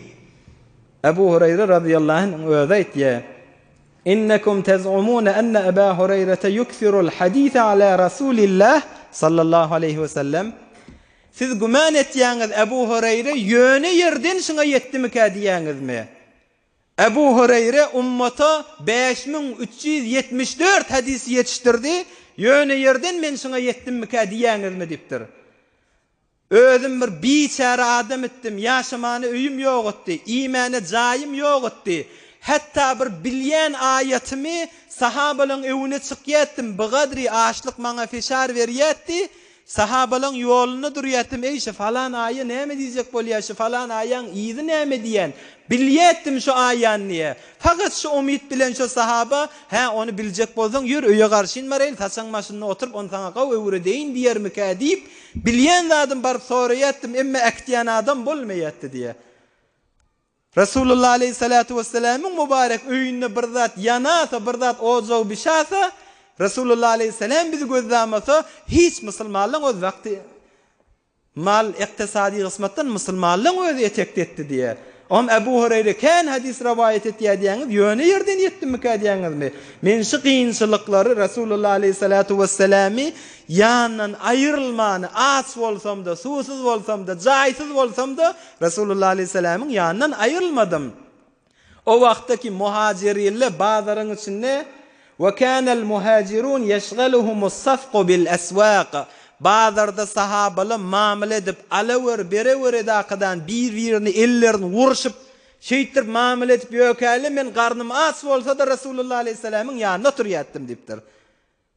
Speaker 2: Ebu Hureýre razyýallahu anhuň özi aýtýar, Innekum tez'umune enne Eba Hureýrete ýuksirul hadise ala Rasulillah sallallahu aleýhi we sellem. Siz güman etýäňiz Ebu Hureýre ýöne ýerden şuňa ýetdimikä diýýäňizmi? Ebu Hureýre ummata 5374 hadys ýetişdirdi, ýöne ýerden men şuňa ýetdimmikä diýýäňizmi diýipdir. Özüm bir biçäre adam etdim, ýaşamana öýüm ýok etdi, iýmäne jaýym ýok etdi. Hatda bir bilýän aýatymy sahabalaň öwüne çykýatdym, bigadry açlyk maňa fişar berýätdi, Sahabalaň ýolunda durýatdym, eý şu falan aýa näme diýjek bolýa, şu falan aýaň yzy näme diýen, bilýätdim şu aýany diýe. Fakat şu umyt bilen şo sahaba, hä ony biljek bolsaň ýör öýe garşyn baraýyn, saçaň başynda oturyp ony saňa gawy öwredeýin diýermikä diýip, bilýän zadym baryp soraýatdym, emme äkitýän adam bolmaýatdy diýe. Resulullah aleýhissalatu wessalamyň mübarek öýünde bir zat ýanasa, bir zat ojagy bişasa, Resulullah aleýhissalam bizi gözlamasa, hiç musulmanlaň öz wagty mal, ykdysady gysmatdan musulmanlaň özi etekde etdi diýýär. Oňam Ebu Hureýre kän hadys rowaýat etýär diýýäňiz, ýöne ýerden ýetdimmikä diýýäňizmi? Men şu kynçylyklary Resulullah aleýhissalatu wessalamy ýanyndan aýrylmany, aç bolsam-da, suwsuz bolsam-da, jaýsyz bolsam-da, Resulullah aleýhissalamyň ýanyndan aýrylmadym. O wagtdaky muhajirille bazaryň içinde Ve kânel muhajirun yeşgaluhumus safku bil eswak Bazarda sahabalar mamla edip, alawer, berewer edakadan bir-birini ellerini urşup, şeýtdirip mamla edip ýökäle men garnym aç bolsa-da Resulullah aleýhissalamyň ýanynda oturýatdym diýipdir.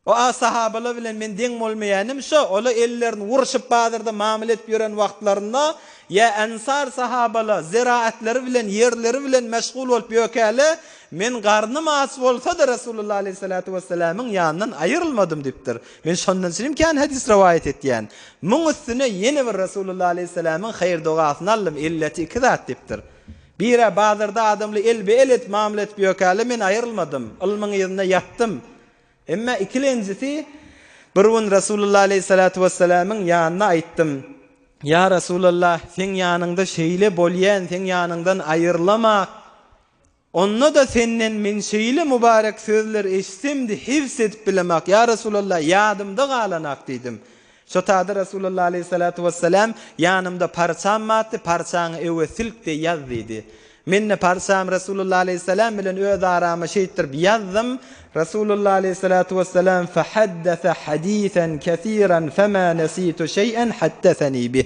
Speaker 2: O a sahabalar bilen men deň bolmaýanym şo, olar ellerini urşup bazarda mamla edip ýören wagtlarynda, ýa ensar sahabalar zeraatlary bilen, ýerleri bilen meşgul bolup ýökäle, men garnym aç bolsa-da Resulullah aleýhissalatu wessalamyň ýanyndan aýrylmadym diýipdir. Men şondan üçinem kän hadys rowaýat etýän. Muň üstüne ýene bir Resulullah aleýhissalamyň haýyr-dogasyny aldym, illeti iki zat diýipdir. Bir-ä bazarda adamly elbe-el edip mamla edip ýökäle men aýrylmadym, ylmyň yzynda ýatdym. Emma ikilenjisi. Bir gün Resulullah aleýhissalatu wessalamyň ýanyna aýtdym, Ýa Resulallah, seň ýanyňda şeýle bolýan, seň ýanyňdan aýrylamak. Onda-da senden men şeýle mübarek sözler eşitsemdi, hifz edip bilemak, ýa Resulallah, ýadymda galanak diýdim. Şo tada Resulallah aleýhissalatu wessalam, Ýanymda parçam bardy, parçaňy öwe silk-de ýaz diýdi. Men-de parçamy Resulullah aleýhissalam bilen öz arama şeýtdirip ýazdym. Resulullah aleýhissalatu wessalam, Fehaddese hadisen kesiran fema nesitu şeý'en haddeseni bih.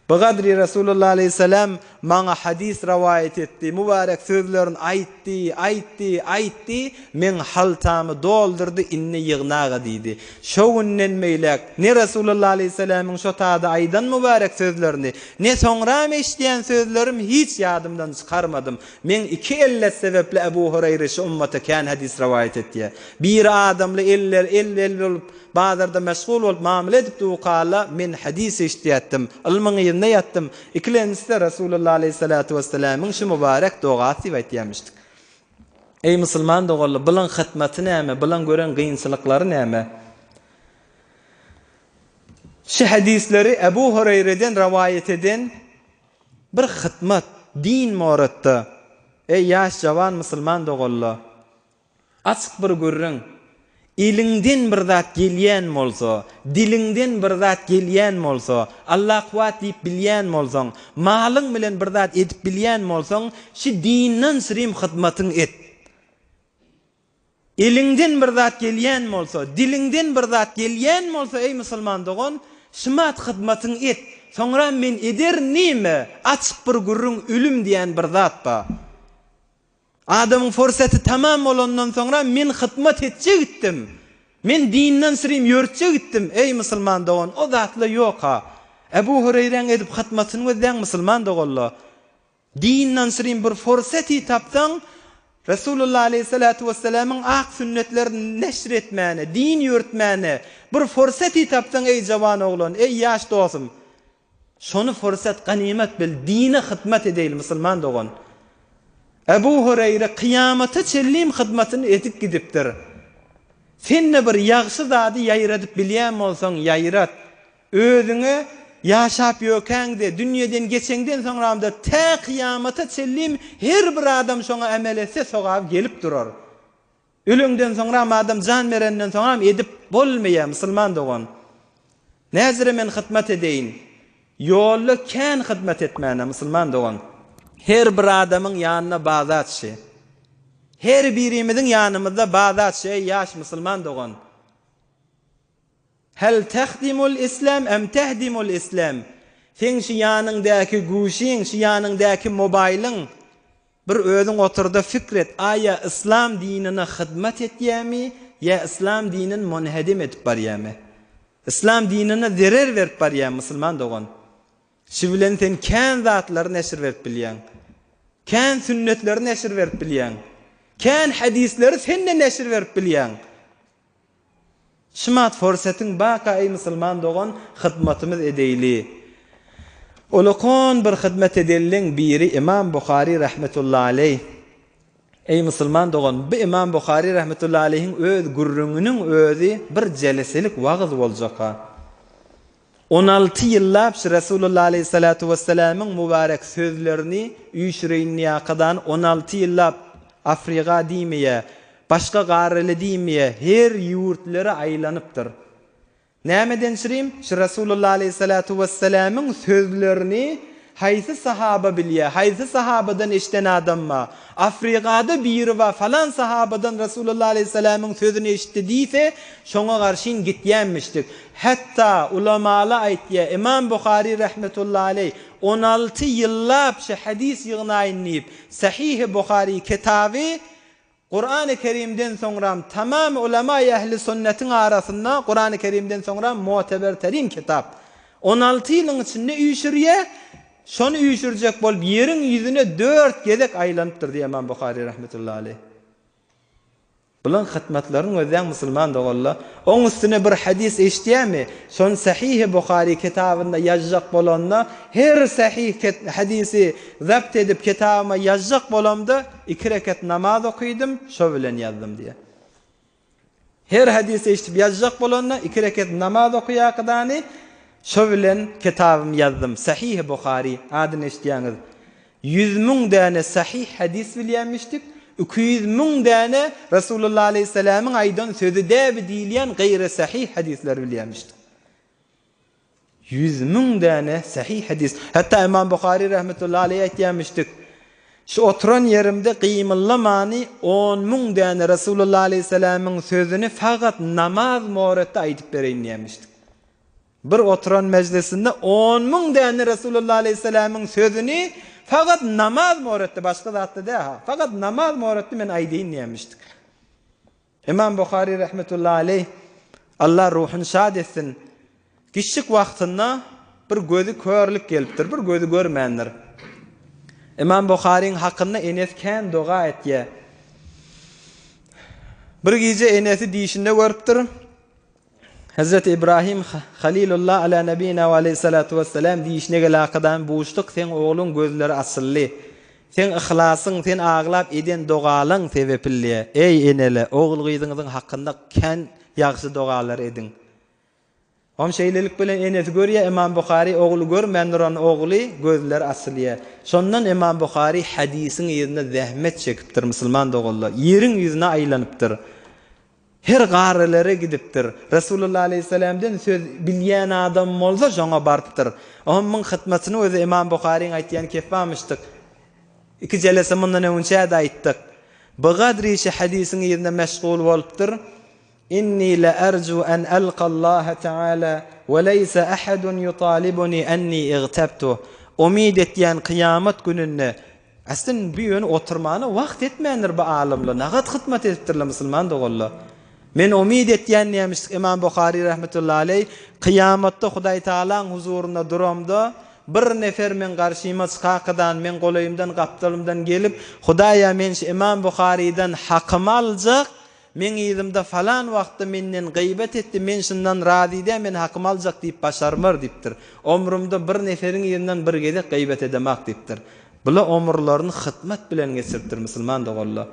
Speaker 2: Bu gadry Resulullah aleýhissalam maňa hadys rowaýat etdi, mübärek sözlerini aýtdy, aýtdy, aýtdy, meň haltamy doldurdy, indi ýygnaga diýdi. Şo günden beýläk ne Resulullah aleýhissalamyň şo tada aýdan mübärek sözlerini, ne soňram eşidýän sözlerim hiç ýadymdan çykarmadym. Meň iki ellet sebäpli Ebu Hureýre şu ummata kän hadys rowaýat etýär. Biri adamly eller el-el bolup, Bazarda meşgul bolup mamla edip dukala men hadys eşitýätdim, ylmyň yzynda ýatdym, ikilenjisi-de Resulullah aleýhissalatu wessalamyň şu mübarek dogasy diýip aýtýamyşdyk. Eý musulman doganlar, bylaň hytmaty näme, bylaň gören gynçylyklary näme? Şu hadysleri Ebu Hureýreden rowaýat eden bir hytmat, din moratda. Eý ýaş jawan musulman doganlar! Açyk bir gürrüň. Eliňden bir zat gelýän bolsa, diliňden bir zat gelýän bolsa, Alla kuwwat diýip bilýän bolsaň, malyň bilen bir zat edip bilýän bolsaň, şi dinden şirim hyzmatyň et. Eliňden bir zat gelýän bolsa, diliňden bir zat gelýän bolsa, eý musulman dogan, şymat hyzmatyň et. Soňra men ederin diýme, açyk bir gürrüň ölüm diýen bir zat bar. Adamyň fursaty tamam bolandan soňra men hytmat etjek gitdim. Men dinden syrym ýörtjek gitdim. Eý musulman dogan, o zatla ýok-ha. Ebu Hureýräň edip hytmatyny gözläň musulman doganla. Dinden syrym bir fursaty tapsaň, Resulullah aleýhissalatu wessalamyň ak sünnetlerini neşr etmäne, din ýörtmäne bir fursaty tapsaň eý jawan oglan, eý ýaş dosum. Şony fursat ganymat bil, dine hyzmat edeýli musulman dogan. Ebu Hureýre kyýamata çenlim hyzmatyny edip gidipdir. Sen-de bir ýagşy zady ýaýradyp bilýän bolsaň ýaýrat. Özüňe ýaşap ýökäňde, dünýeden geçeňden soňramda tä kyýamata çenlim her bir adam şoňa emel etse sogaby gelip durar. Öleňden soňram adam jan berenden soňram edip bolmaýa musulman dogan. Näzire men hytmat edeýin. Ýolda kän hyzmat etmäne musulman dogan. Her bir adamyň ýanynda bazat şi. Her birimiziň ýanymyzda bazat şi eý ýaş musulman dogan. Hel tehdimul islam em tehdimul islam. Seň şi ýanyňdäki guşyň şi ýanyňdäki mobaýlyň Bir özüň oturda fikr et, aýa yslam dinine hyzmat etýämi ýa yslam dinini munhedim edip barýamy? Yslam dinine zerer berip barýamy musulman dogan? Şi bilen sen kän zatlary neşir berip bilýäň. Kän sünnetleri neşir berip bilýäň. Kän hadysleri sen-de neşir berip bilýäň. Şumat forsetyň baka eý musulman dogan hyzmatymyz edeýli. Ulakon bir hyzmat edenleň biri Imam Buhary rahmetullahi aleý. Eý musulman dogan bu Imam Buhary rahmetullahi aleýhiň öz gürrüňiniň özi bir jeleselik wagyz boljaka. 16 ýyllap şu Resulullah aleýhissalatu wessalamyň mübarek sözlerini üýşüreýin ýakadan 16 ýyllap Afriga diýmeýä, başga garreli diýmeýä, her ýurtlere aýlanypdyr. Nämeden şirim? Şu Resulullah aleýhissalatu wessalamyň sözlerini haýsy sahaba bilýä, haýsy sahabadan eşden adam bar? Afrigada biri bar, falan sahabadan Resulullah aleýhissalamyň sözüni eşitdi diýse, şoňa garşyn gitýänmişdik. Hatda ulamala aýtýa, Imam Buhary rahmetullahi aleýh 16 ýyllap şu hadys ýygnaýyn diýip, Sahihi Buhary kitaby Kurany Kerimden soňram tamam ulamaýy ähli sünnetiň arasynda Kurany Kerimden soňram muteber terin kitap. 16 ýylyň içinde üýşürýä, şony üýşürjek bolup ýeriň ýüzüne dört gezek aýlanypdyr diýýär Ymam Buhary rahmetullahi aleýh. Bulan hytmatlaryny gözläň musulman doganlar. Oň üstüne bir hadys eşitýämi? Şony Sahihi Buhary kitabynda ýazjak bolanda, her sahyh hadysy zabt edip kitabyma ýazjak bolamda, iki rekat namaz okydym, şo bilen ýazdym diýýär. Her hadys eşidip ýazjak bolanda iki reket namaz okaýakydany şo bilen kitabymy ýazdym. Sahihi Buhary adyny eşidýäňiz. 100 müň däne sahyh hadys bilýänmişdik, 200 müň däne Resulullah aleýhissalamyň aýdan sözi däbi diýilýän gaýry sahyh hadyslar bilýänmişdik. 100 müň däne sahyh hadys. Hatda Imam Buhary rahmetullahi aleýh aýtýarmyşdyk. Şu oturan ýerimde gymyldamany 10 müň däne Resulullah aleýhissalamyň sözüni fakat namaz moretde aýdyp bereýin diýmişdik. Bir oturan mejlisinde 10 müň däne Resulullah aleýhissalamyň sözüni fakat namaz moretde başga zatda däl ha. Fakat namaz moretde men aýdaýyn diýmişdik. Imam Buhary rahmetullahi aleýh Allah ruhuny şad etsin. Kiçjik wagtynda bir gözi körlük gelipdir, bir gözi görmändir. Imam Buharyň hakynda enesi kän doga etýär. Bir gije enesi dişinde görüpdir. Hazreti İbrahim Halilullah ala nebina we aleyhissalatu vesselam dişine gelakydan buşluk seň ogluň gözleri açyldy. Seň yhlasyň, sen aglap eden dogalaň sebepli. Ey enele, ogul gyzyňyzyň hakynda kän ýagşy dogalar ediň. Om şeýlelik bilen enesi görýär Imam Buhary ogly görmän duran ogly gözleri açylýar. Şondan Imam Buhary hadisiň yzynda zähmet çekipdir musulman doganlar. Ýeriň ýüzüne aýlanypdyr. Her garrylere gidipdir. Resulullah aleyhisselamdan söz bilýän adam bolsa şoňa barypdyr. Onuň hytmatyny özi Imam Buharyň aýtýan kepbamyşdyk. Iki jelese mundan öňünçä-de aýtdyk. Bigadri şi hadisiň yzynda meşgul bolupdyr. Inni la erju en elkallaha taala we leýse ahadun yutalibuni enni igtabtu. Umyt etýän kyýamat gününde Aslyn bu ýöne oturmana wagt etmändir bu alymlar. Nagat hytmat edipdirler musulman doganlar. Men umyt etýän diýmişdik Imam Buhary rahmetullahi aleý, kyýamatda Hudaý Taalaň huzurynda duramda bir nefer meň garşyma çykakydan, meň golaýymdan, gapdalymdan gelip, Hudaýa men şu Imam Buharydan hakymy aljak, meň yzymda falan wagtda menden gyýbat etdi, men şundan razy däl, men hakymy aljak diýip başarmar diýipdir. Omrumda bir neferiň yzyndan bir gezek gyýbat edemak diýipdir. Bula omurlaryny hytmat bilen geçiripdir musulman doganlar.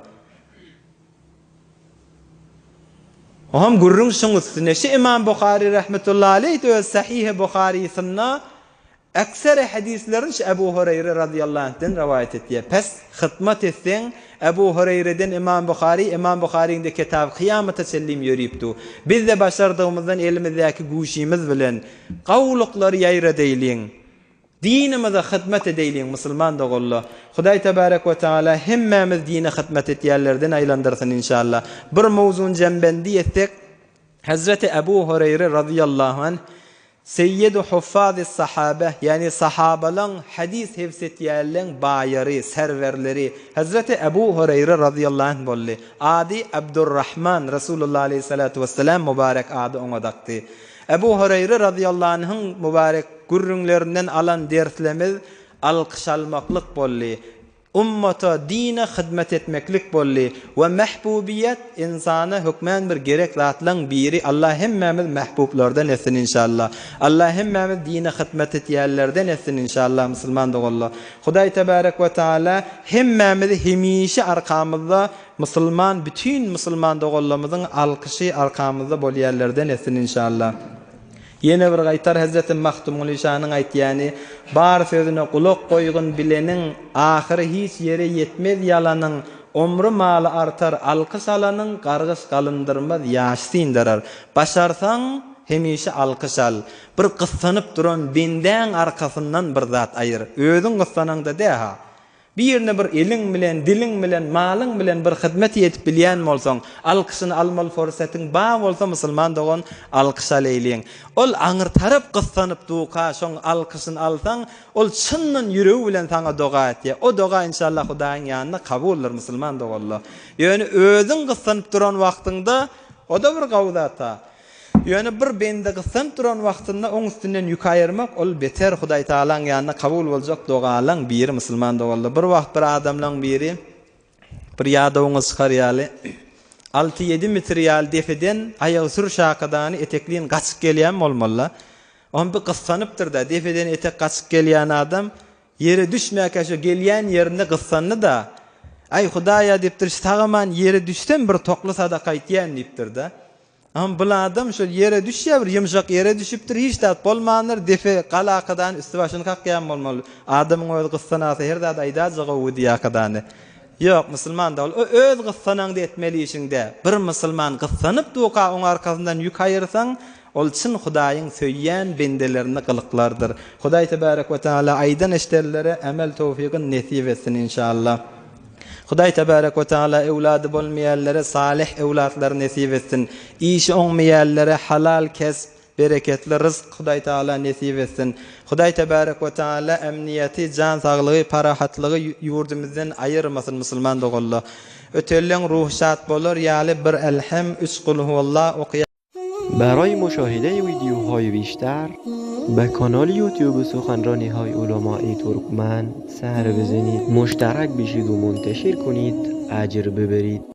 Speaker 2: Oham gürrüň şuň üstüne. Şu Imam Buhary rahmetullahi aleyh öz Sahihi Buharysynda ekseri hadislerini şu Ebu Hureyre radıyallahu anh'den rivayet etýär. Pes hytmat etseň Ebu Hureyre'den Imam Buhary, Imam Buharyň de kitaby kıyamata çenlim ýörüpdi. Biz de başardygymyzdan elimizdäki güýçimiz bilen gawluklary ýaýradeýliň. Dinimize hyzmat edeýliň musulman doganlar. Hudaý tebarek we taala hemmämiz dine hyzmat etýänlerden aýlandyrsyn inşallah. Bir mowzun jembendi etsek, Hazreti Ebu Hureyre radıyallahu anh Seyyid huffaz sahabe, ýagny sahabalaň hadys hifz etýänleň baýary, serwerleri Hazreti Ebu Hureyre radıyallahu anh boldy. Ady Abdurrahman Resulullah aleyhissalatu vesselam mübarek ady oňa dakdy. Ebu Hureyre radıyallahu anhyň mübarek gürrüňlerinden alan derslemiz alkyş almaklyk boldy. Ummata, dine hyzmat etmeklik boldy. We mähbubiýet ynsana hökmän bir gerek zatlaň biri. Allah hemmämiz mähbublardan etsin inşallah. Allah hemmämiz dine hyzmat etýänlerden etsin inşallah musulman doganlar. Hudaý tebarek we taala hemmämizi hemişe arkamyzda musulman bütin musulman doganlarymyzyň alkyşy arkamyzda bolýanlerden etsin inşallah. Ýene bir gaýtar Hezreti Magtymguly şanyň aýtýany, Bar sözüne gulak goýgun bileniň, Ahyry hiç ýere ýetmez ýalanyň, Omry maly artar alkyş alanyň, Gargyş galyndyrmaz ýaş syndyrar. Başarsaň, hemişe alkyş al. Bir gyssanyp duran bendäň arkasyndan bir zat aýyr. Özüň gyssanaňda dä-ha. Birine bir eliň bilen, diliň bilen, malyň bilen bir hyzmat edip bilýän bolsaň, alkyşyny almaly forsatyň bar bolsa musulman dogan alkyş aleýliň. Ol aňyr tarap gyssanyp duka şoň alkyşyny alsaň, ol çyndan ýüregi bilen saňa doga etýär. O doga inşallah Hudaýyň ýanynda kabuldyr musulman doganlar. Ýöne özüň gyssanyp duran wagtyňda o-da bir gawy zat-a. Ýöne bir bende gyssanyp duran wagtynda oň üstünden ýük aýyrmak, ol beter Hudaý Tagalaň ýanynda kabul boljak dogalaň biri musulman doganlar. Bir wagt bir adamlaň biri bir ýadawyňyz çykar ýaly alty-ýedi metr ýaly depeden aýagy sür şakadany eteklin gaçyp gelýän bolmaly-la. Oňam bir gyssanypdyr-da, depeden etek gaçyp gelýän adam ýere düşmäkä şo gelýän ýerinde gyssandy-da, Aý, Hudaý-a diýipdir, sag-aman ýere düşsem bir tokly sadaka aýtýan diýipdir-de. Am bul adam şol ýere düşýär bir ýumşak ýere düşüpdir hiç zat bolmandyr depe galakadany üsti başyny kakýan bolmaly. Adamyň özi gyssanasa her zat aýdaja gowy diýakadany. Ýok musulman dogul o öz gyssanaňda etmeli işiň dä. Bir musulman gyssanyp duka oň arkasyndan ýük aýyrsaň ol çyn Hudaýyň söýýän bendelerinde gylyklardyr. Hudaý tebarek we taala aýdan eşdenlere emel towfygyn nesip etsin inşallah. Hudaý tebarek we taala öwlady bolmaýanlara salyh öwlatlar nesip etsin. Işi oňmaýanlara halal kesp, bereketli ryzk Hudaý taala nesip etsin. Hudaý tebarek we taala emniýeti, jan saglygy, parahatlygy ýurdumyzdan aýyrmasyn musulman doganlar. Ötenleň ruhy şat bolar ýaly bir Elhem, üç Kulhuwallah okaýa.
Speaker 3: برای مشاهده ویدیوهای بیشتر به کانال یوتیوب سخنرانی های علمای ترکمن سر بزنید مشترک بشید و منتشر کنید اجر ببرید.